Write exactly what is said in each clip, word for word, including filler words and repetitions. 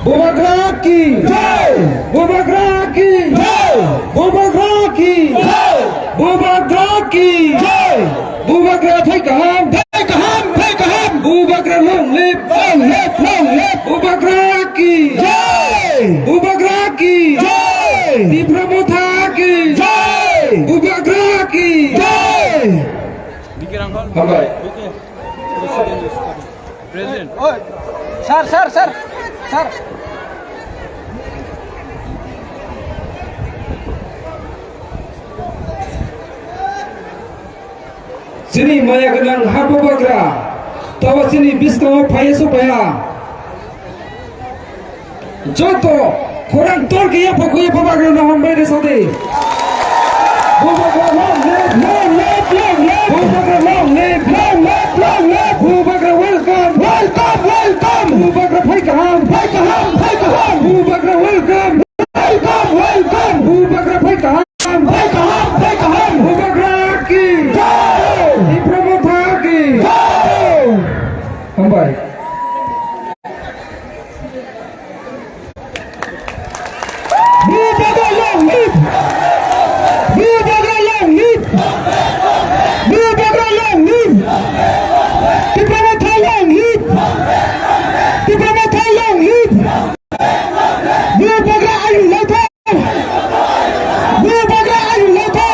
Bubagra ki jai! Bubagra ki jai! Bubagra ki jai! Bubagra ki jai! Bubagra thai kaham, thai kaham, thai kaham! Bubagra long live, long live, long live! Bubagra ki jai! Bubagra ki jai! Tipra Motha ki jai! Bubagra ki jai! Hambai. President. Oi, sir, sir, sir, sir. Chini maya gwnang ha Bubagra, tabo chini bwskango phaiya su phaiya. Joto khorang tor khe yapha khuya Bubagra no hambai de sadi. Bubagra long live, long live, long live. Bubagra long live, long live, long live. Bubagra welcome, welcome, welcome. Bubagra phai kaham, phai kaham, phai kaham. Bubagra welcome, welcome, welcome. Bubagra phai kaham, phai kaham, phai kaham. Bubagra ki jai. Tipra Motha ki jai. Hambai. Bubagra long live! Bubagra long live! Bubagra long live! Tipra Motha long live! Tipra Motha long live! Bubagra ayung lotha! Bubagra ayung lotha!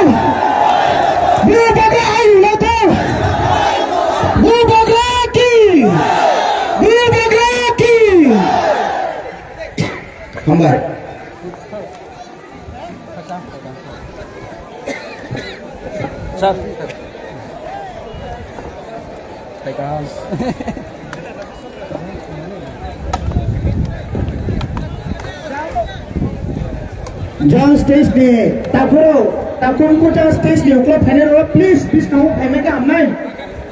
Bubagra ayung lotha! Bubagra ki! Bubagra ki! Hambai. Sir. Jang stage ni takhurok, takhurok jang stage ni ukla phainai rok, please, please, tamo phaimai kha hamnai.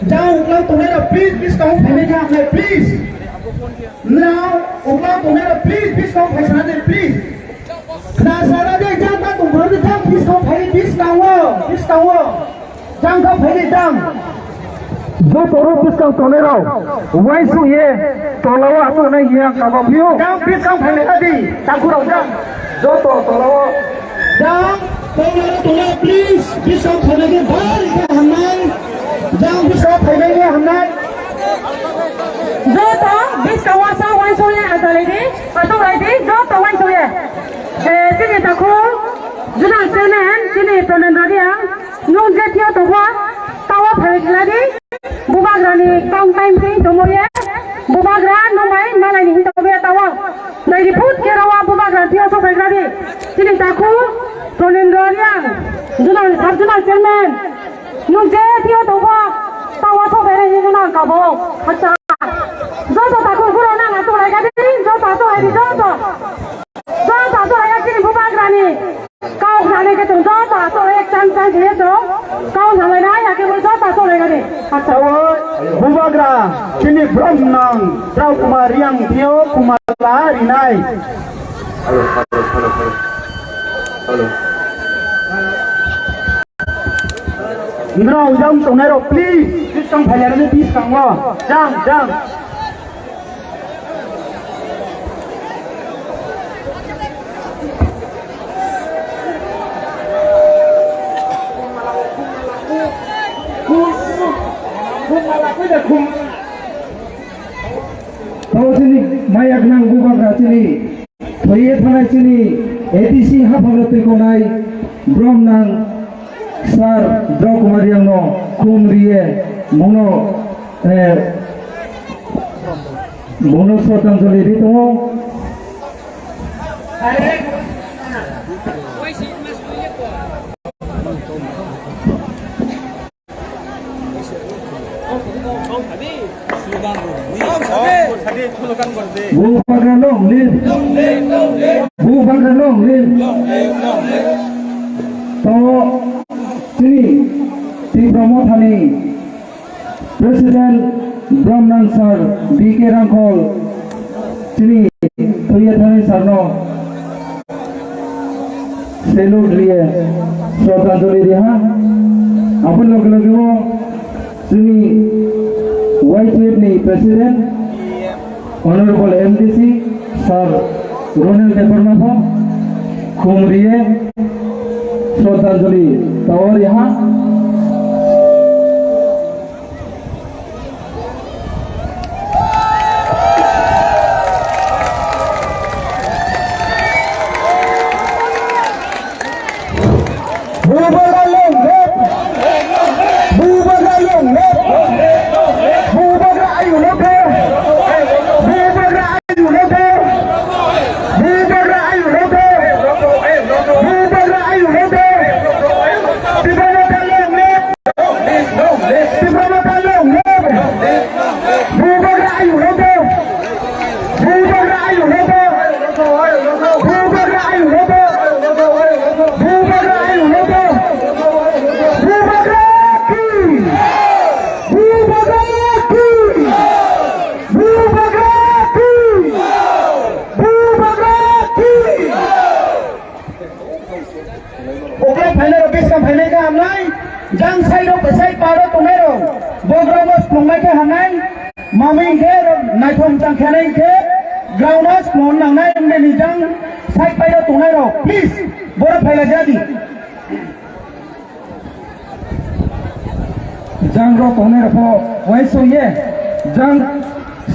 Jang ukla tongnai rok, please, please, tamo phaimai kha hamnai, please. Now, ukla tongnai rok, please, buskang phai sana de, please. Khna sana de, jang ta tong phai de, jang buskang phai de, buskang o, buskang o. Jang ta phai de, jang. Joto rok buskang tongnai rok, uaisuk ye, tola o aswk nai ye ang kabo phio. Jang buskang phai de, adi, takhurok jang. Joto tola o. Jang, tongnai rok tongnai, please, buskang phai de, bari khe hamnai. Jang buskang phai de, hamnai. Joto buskang uaisa uaisuk ye ajalai di, aswk lai di, joto uaisuk ye. Eh, chini takhuk, Zonal Chairman, chini Pranendra Reang, nwng je thio tongkha, tawa phai khlai di, Bubagra ni tong time thing tongmo ye, Bubagra nwng bai malai ni hin tongmo ye tawa. Nai di phut khe rawa Bubagra thio sok phai khlai di, chini takhuk, Pranendra Reang, Zonal, Sub Zonal Chairman, Nwng je thio tongkha, tawa sok bai hinwi nang kabo. Acha. Joto takhuk borok nang aswk lai kha di, joto aswk lai Joto, joto aswk hai chini bubagrani kok nanai khe chwng joto aswk hai chang chang khe chwng kok nanai nai, hakhe bo joto aswk hai gani. Acha. Bubagra chini brom nang Drao Kumar Reang thio kumala rinai. Hello, hello, hello, hello. Hello. Nrao jang tongnai rok, please, please tong phailai rani, please tong o. Jang, jang. Tao chini maya gwnang bubagra chini. Thwiwi thanai chini A D C haphangno twikonai brom nang sir Drao Kumar Reangno khum riye bono, eh, bono sroddhanjali ri tongo. Bubagra long live. Bubagra long live. To chini Tipra Mothani President Bromnang Sir B K Rangkhol chini thwiwi thanai sir no salute riye, sroddhanjali riha. Aboni loge loge o chini Y T F ni President Honorable M D C Sir Ronel Debbarma pho khum riye sroddhanjali tao riha. Bubagra long live! Bubagra long live! Bubagra ayuk long live! Bubagra ayuk long live! Bubagra ayuk long live! Bubagra ayuk long live! Tipra Motha long live! Tipra Motha long live! Bubagra ayuk long live! Bubagra ayuk long live! Bubagra ayuk long live! Bubagra ayuk long live! Bubagra ki! Bubagra ki! Bubagra ki! Bubagra ki! Uklok phainai rok, bwskang phainai khe hamnai, jang side rok, side par o tongnai rok, bogrok no swngnai khe hamnai, mamwi hwnkhe naithok chang khe nai hwnkhe, ground o swngna nangnai wngmani jang side pai o tongnai rok, please, borok phailai jadi. Jang rok tongnai rok pho uaisuk ye, jang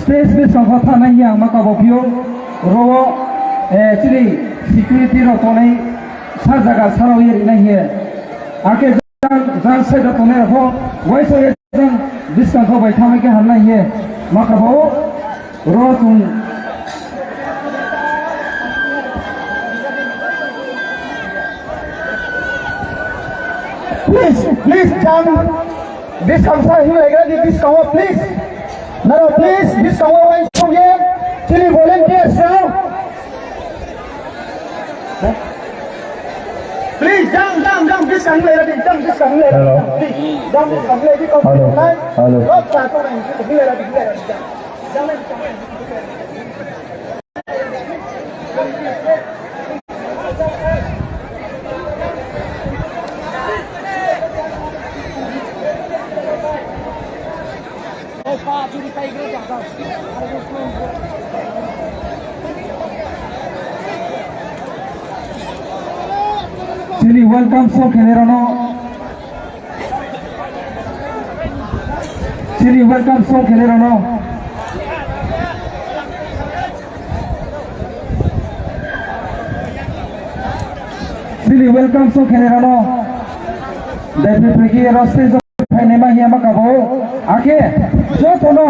stage bwskango thanai ya ma kabo phio, ro, eh, chini security rok tongnai sa jaga sarao ye rinai ye. Ake jang, jang side rok tongnai rok pho uaisuk ye jang bwskango bai thanai khe hamnai ye ma kabo. Ro chwng. Please, please, jang. Bwskango sa hinlaigra di bwskango, please. Naro, please, bwskango uaisuk ye. Chini volunteers rok. Please, jang, jang, jang, bwskango hinlaigra di, jang, bwskango hinlaigra di. Hello. Please, jang, bwskango hinlaigra di, hello. Hello. Rok sa to nai, hinlaigra di, hinlaigra di, jang. Chini welcome song khenai rokno. Chini welcome song khenai rokno. Chini welcome song khenai rokno. Dai phai phai khe ro stage o phainai ma hiya ma kabo. Akhe jotono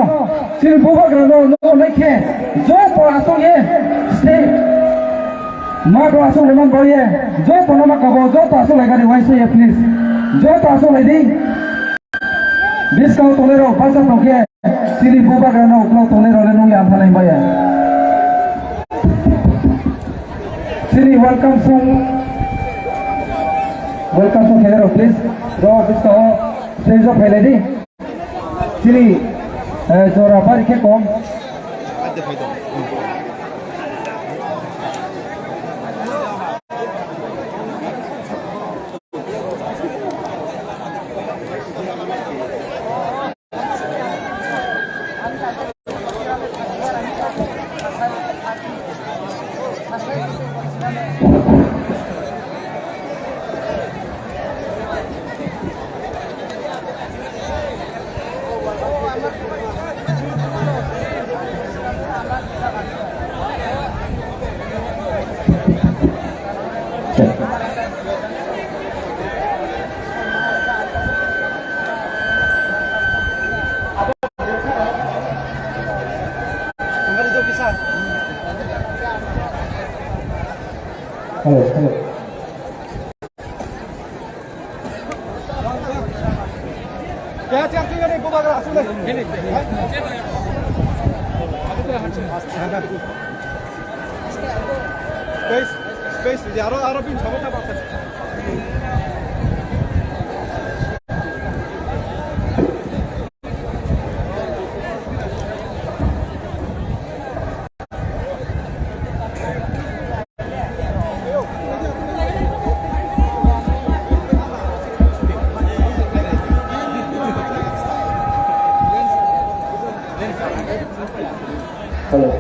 chini bubagrano no nai khe joto aswk ye stage. Mago aswk lemon boye, joto no ma kabo, joto aswk lai gari uaisa ya, please. Joto aswk lai di. Bwskango tongnai rok bachak tong khe, chini bubagrano uklok tongnai rok le nung ya phalai baya. Welcome song, welcome song khairok, please. Rok bwskango stage o phailai di. Chini, eh, jora bari khe kom. Hello, hello. Space, space, aro, aro bin sabata baksa. Hello.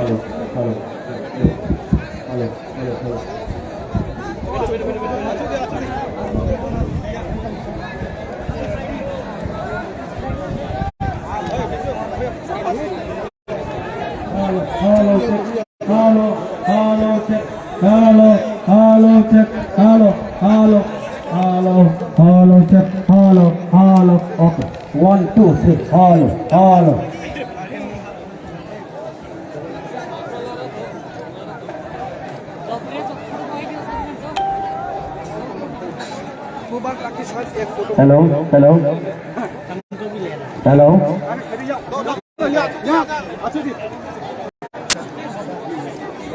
Hello, hello. Hello, hello, hello. Hello, hello, check. Hello, hello, check. Hello, hello, check. Hello, hello, hello, hello, check. Hello, hello. Okay. One, two, three. Hello, hello. Hello, hello. Hello.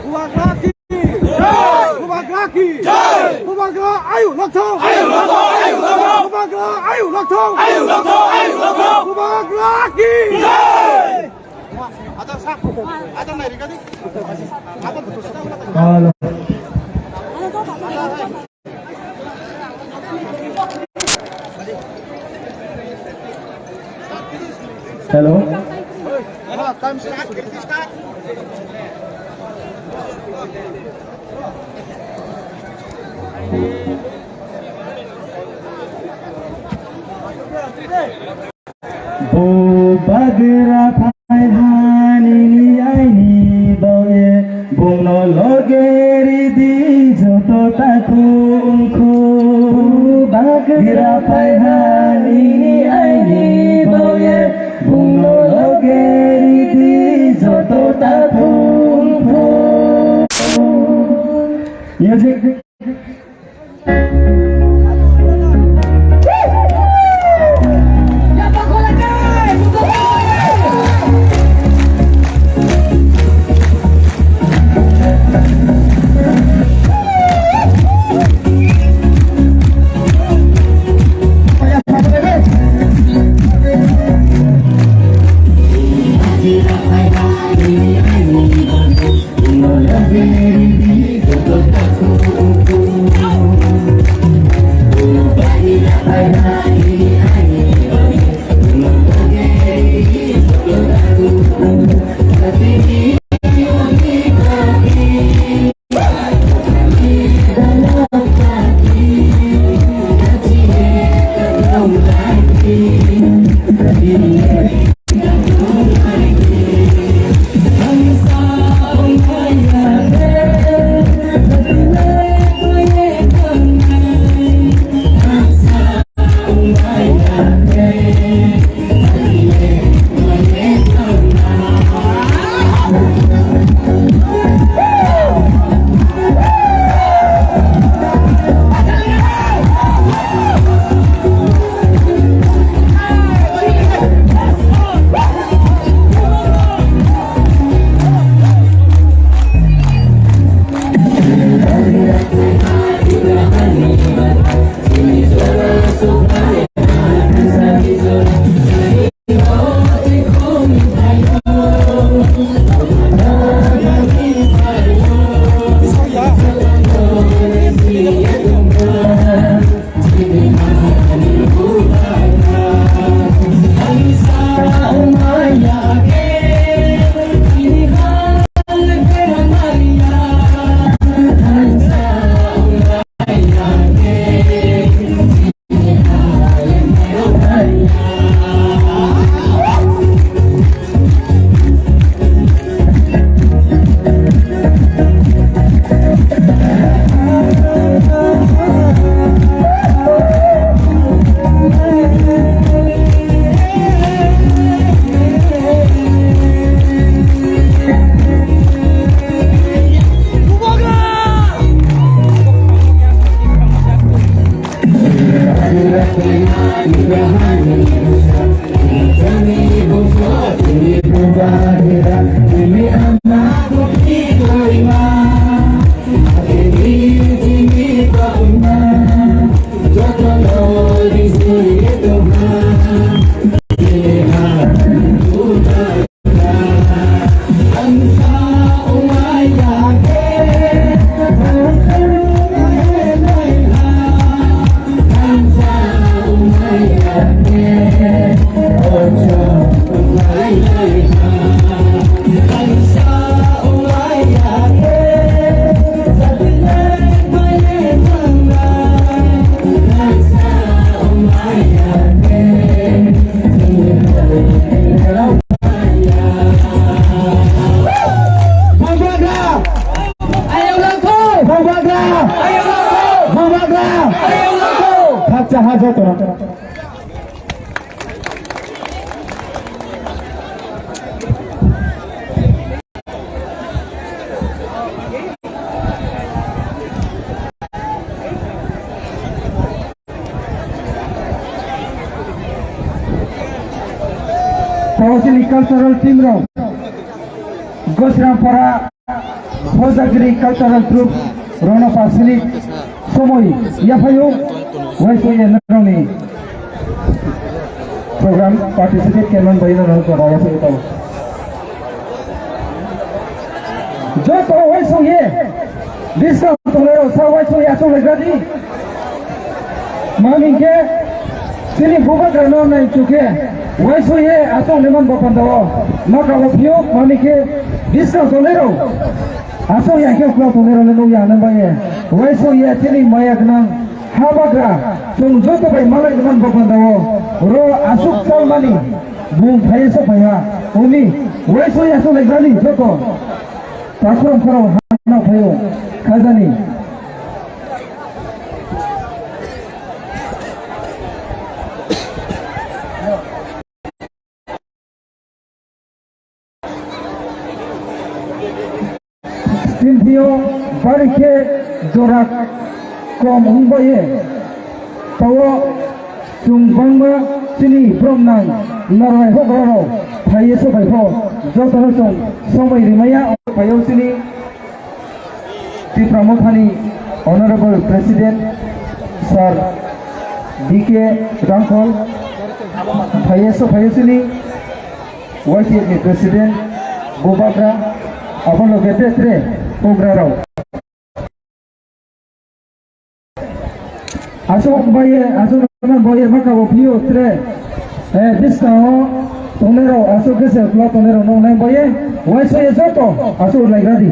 Bubagra ki jai! Bubagra ki jai! Bubagra ayu lokthong! Ayu lokthong! Ayu lokthong! Bubagra ayu lokthong! Ayu lokthong! Ayu lokthong! Bubagra ki jai! Hello. Hello. Bubagra phai ha nini aini baoye, bungno loge ridi joto takhuk khuk. Bubagra phai ha nini aini baoye, bungno loge ridi joto takhuk khuk. Music. jotono. Tawasini cultural team rok Gosrampara Hojagiri cultural group rono pasini somoi yaphayo waiso ye naroni program participate keman bai naroni program yaphayo tau. Joto waisong ye discount tonglairo sa waisong ye asong legradi. Mami ke sini bubagra no nai chuke waisong ye asong leman bapanda o maka o phio mami ke discount tonglairo. Asong ya ke klo tonglairo le nung ya nang baye waisong ye sini maya gnang. Habagra, chwng joto bai malai rwmani bo bandao, ro aswk chalmani, bung phaiwi se phaiha, uni, uaisoi aswk legrani joto, takhorok khorok hano phaio, khajani. Chini thio bari khe jora kom wngbaye tao chwng bangma chini borok nang nornai hok rok phaiye sobai pho jotono chwng somoi rimaya phaiyo chini Tipra Mothani Honorable President Sir D K Rangkhol phaiye so phaiye chini Y T F ni President Bubagra, abo loge tre tre kogra rok. Aswk bai, aswk bai ma kabo phio tre. Eh, buskang o tongnai rok, aswk khe se ulo tongnai rok nong nai bai. Uaisa ye joto aswk lai gadi.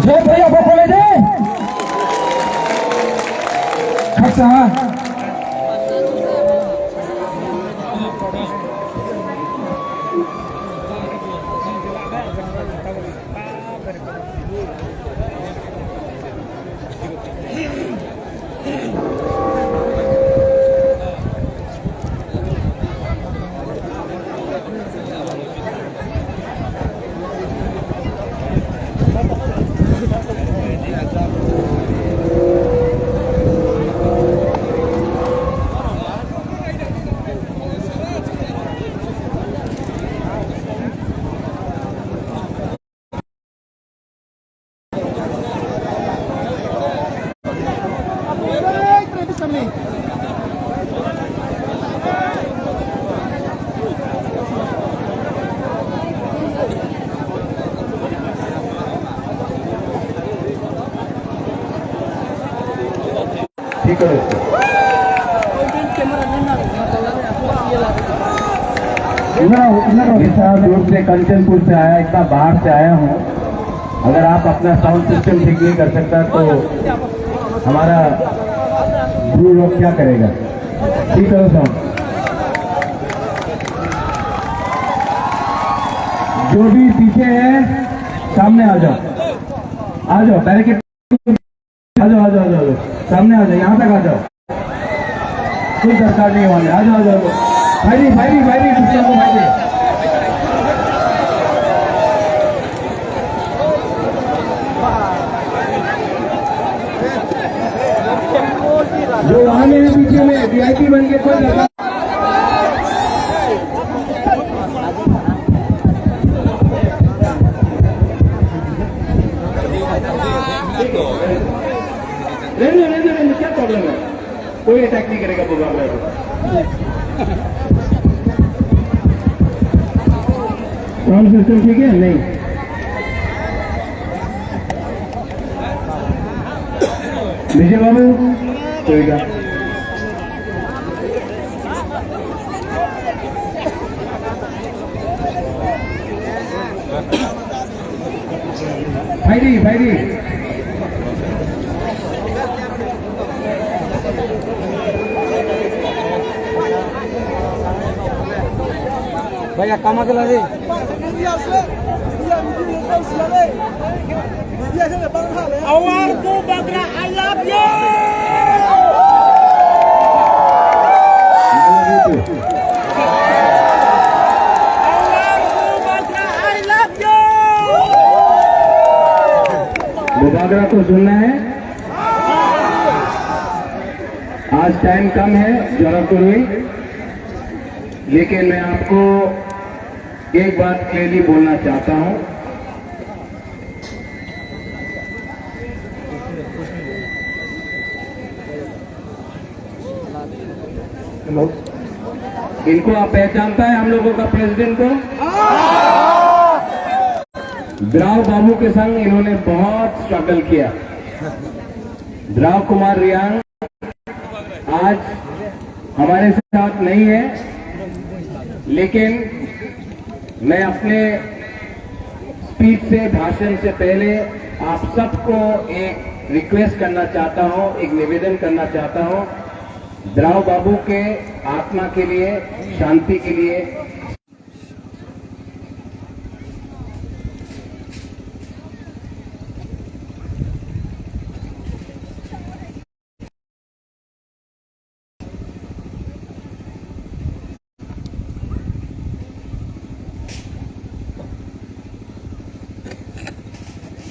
Jotoya bokhole de. Khaksa ha. ठीक है। इतना, इतना विशाल रूप से कंचनपुर से आया, इतना बाहर से आया हूँ। अगर आप अपना साउंड सिस्टम ठीक नहीं कर सकता तो हमारा ब्रू रॉक क्या करेगा? ठीक करो साउंड। जो भी पीछे है, सामने आ जाओ, आ जाओ, बैरिकेड आ जाओ, आ जाओ, आ जाओ, आ जाओ। सामने आ जाओ, यहाँ तक आ जाओ। कोई दरकार नहीं होने। आ जाओ, आ जाओ, आ जाओ। भाई जी, भाई जी, भाई जी, दूसरों को भाई जी। जो वहाँ में है पीछे में, वीआईपी बन के कोई दरकार रहने दो, रहने दो, रहने दो, क्या प्रॉब्लम है? कोई अटैक नहीं करेगा बुबागरा को। साउंड सिस्टम ठीक है? नहीं। विजय बाबू, कोई का। Phaidi, phaidi. Bhaiya, kama gela re. Our Bubagra, I love you! Our Bubagra, I love you! Bubagra को सुनना है। आज टाइम कम है, जरा तो नहीं, लेकिन मैं आपको एक बात क्लियरली बोलना चाहता हूँ। हेलो, इनको आप पहचानता है हम लोगों का प्रेसिडेंट को? द्राव बाबू के संग इन्होंने बहुत स्ट्रगल किया। द्राव कुमार रियांग आज हमारे साथ नहीं है, लेकिन मैं अपने स्पीच से, भाषण से पहले आप सबको एक रिक्वेस्ट करना चाहता हूँ, एक निवेदन करना चाहता हूँ। द्राव बाबू के आत्मा के लिए, शांति के लिए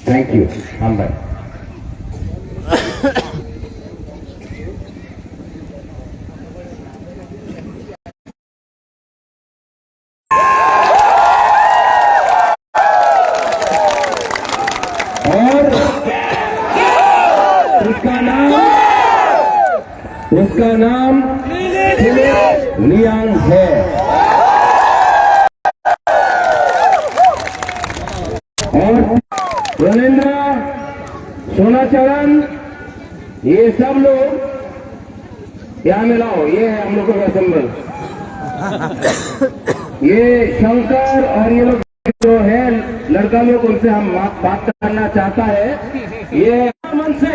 Thank you. Hambai. और उसका नाम, उसका नाम फिलिप लियांग है। और रविंद्र, सोनाचरण, ये सब लोग यहाँ में लाओ, ये है हम लोग का सिंबल। ये शंकर और ये लोग जो है लड़का लोग, उनसे हम बात, बात करना चाहता है। ये मन से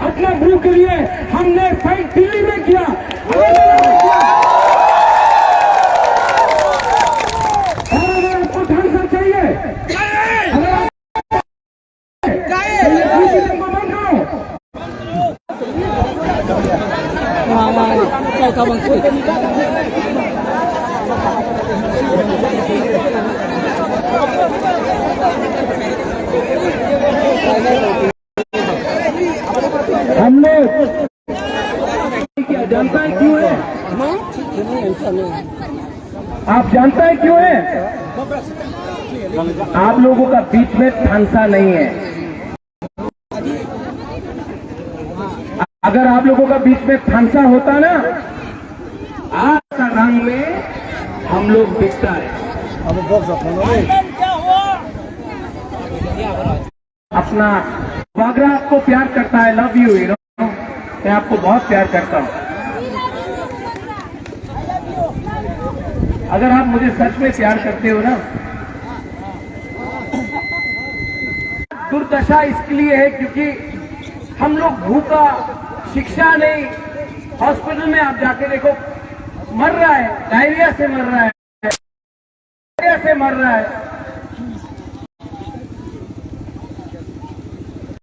अपना ब्रू के लिए हमने फाइट दिल्ली में किया। और अगर आपको ढंग से चाहिए, अगर आप हम लोग क्या जानता है क्यों है? आप जानता है क्यों है? आप लोगों का बीच में फंसा नहीं है। अगर आप लोगों का बीच में फंसा होता ना, आज का रंग में हम लोग बिकता है। अपना बागरा आपको प्यार करता है, लव यू हीरो, मैं आपको बहुत प्यार करता हूँ। अगर आप मुझे सच में प्यार करते हो ना, दुर्दशा इसके लिए है क्योंकि हम लोग भूखा, शिक्षा नहीं, हॉस्पिटल में आप जाके देखो, मर रहा है, डायरिया से मर रहा है, डायरिया से मर रहा है।